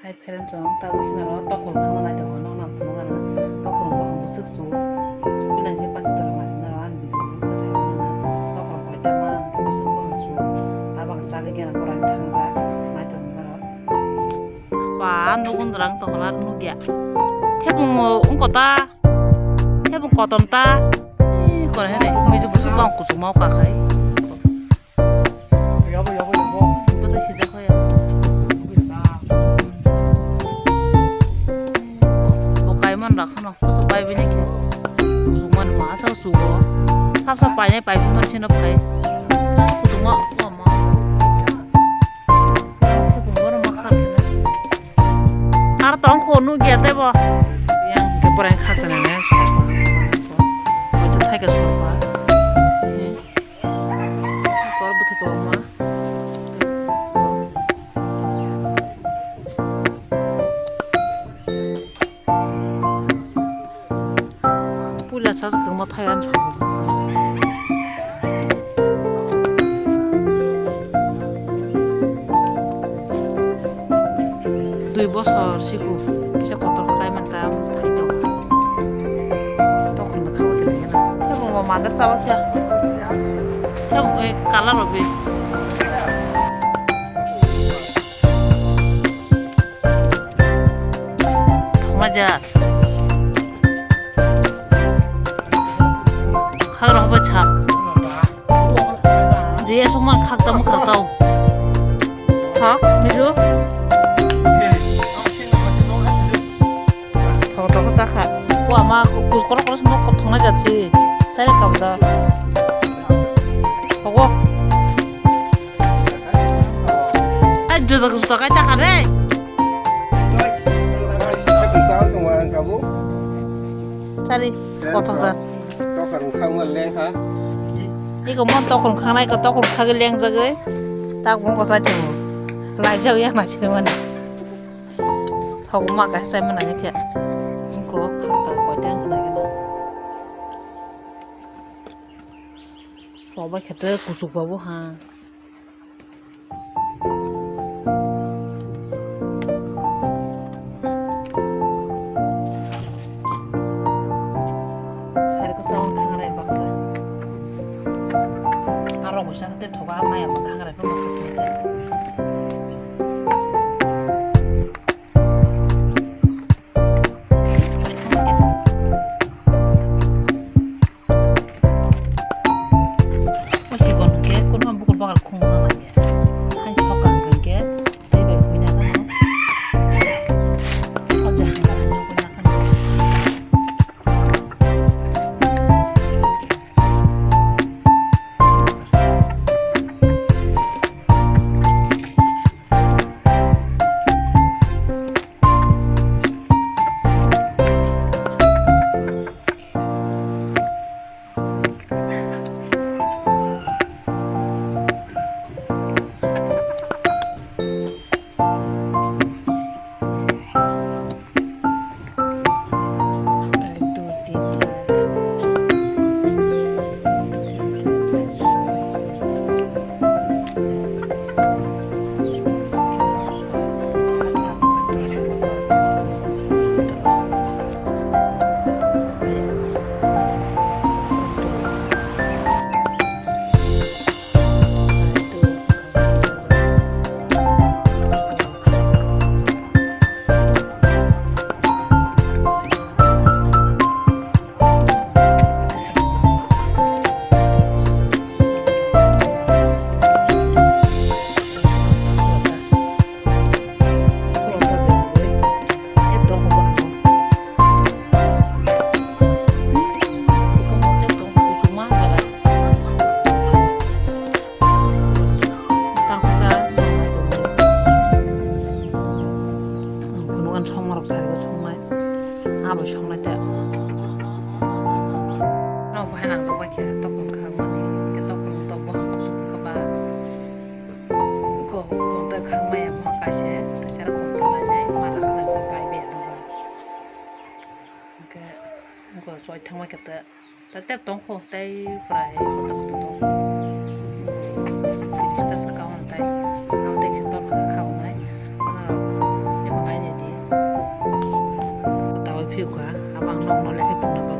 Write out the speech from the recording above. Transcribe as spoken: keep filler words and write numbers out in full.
Hai friend chong, tabuk sinaro tokrok khana nai tongo, nokna phunukgana tokrok bohong bwswk chuk. Bini je pati tolo mani naro ani video bo bwsai phunukna tokrok koita ma bwswk bohong chuk. Tabang chagwi gana borani thangjak nai tongo naro. Ba nukundra ang tongla nukya. Thebung wngkota. Thebung kotom ta. Ih, kore hene miji bwswk tong kuchukma kakhai. Bwtwi sijak kho ya. Bo kaiman rakhano, kusu pai bini khe. Kusu man ma sa sugo. Sap sap painai pai bini sino phai. Kusu ma, ma, ma. Kusu ma ma kha. Ar tong kho nu ge tebo. Yang ke borai kha sana ne. Ito thai ke so pa. Kor bwthai kwbangma. Puila sajak kwbangma thai ani sabo. Dui bosor siku kisa kotor khe kaiman ta thai tongo. Tokon no khabo tini gana. Thebung bo mandar chaba khe. Thebung, eh, color rok be. Thongna ja. Khak rok bo cha. Je aswk man khak tamo khak tao. Thok, mijo. Thok, thok, sakha. Bo ama kus-, korok, korok, nok thongna jatsi. Tare kam da. Thogo. Ai, juda, juda, kai ta kare. Sari, kothok jar. Tokar wngkha wngma leng ha. Iko mon tokar wngkha nai, ko tokar wngkha ke leng jagoi. Tak wngko sai thango. Laijak ya nai se mani. Thok ma kai sai mana ya khe. Iko khakta koita wngkha nai khe na. Sobai khe te kuchuk babu ha. Sari ko song khangarai baksa. Aro bo sa te thoga maya bo khangarai ko baksa. O chikon hwnkhe kunha bukur bakar khung wngna nangya. Hai soka hwnkhe tei bai huina gana. O je hangkar hangkar huina gana. Phunukani songmarok sarigo songnai. Aboni songnai te. Nok bahai nangjakbai khe tokon kha mani. Khe tokon tok bohang kuchuk khe ba. Ko, ko ta khang maya bohang kaise, ta sera ko ta lai lai, mara khlai ta kai be ta ba. Khe ko choi thangma khe ta. Ta tep tong kho, tei prai kotor kotor tong kho. Tiris ta sa kawan tai, ang tei kisa tor kha kha wngnai. Ano, eko nai Phiya kha, abo ang nokno lekha phunukno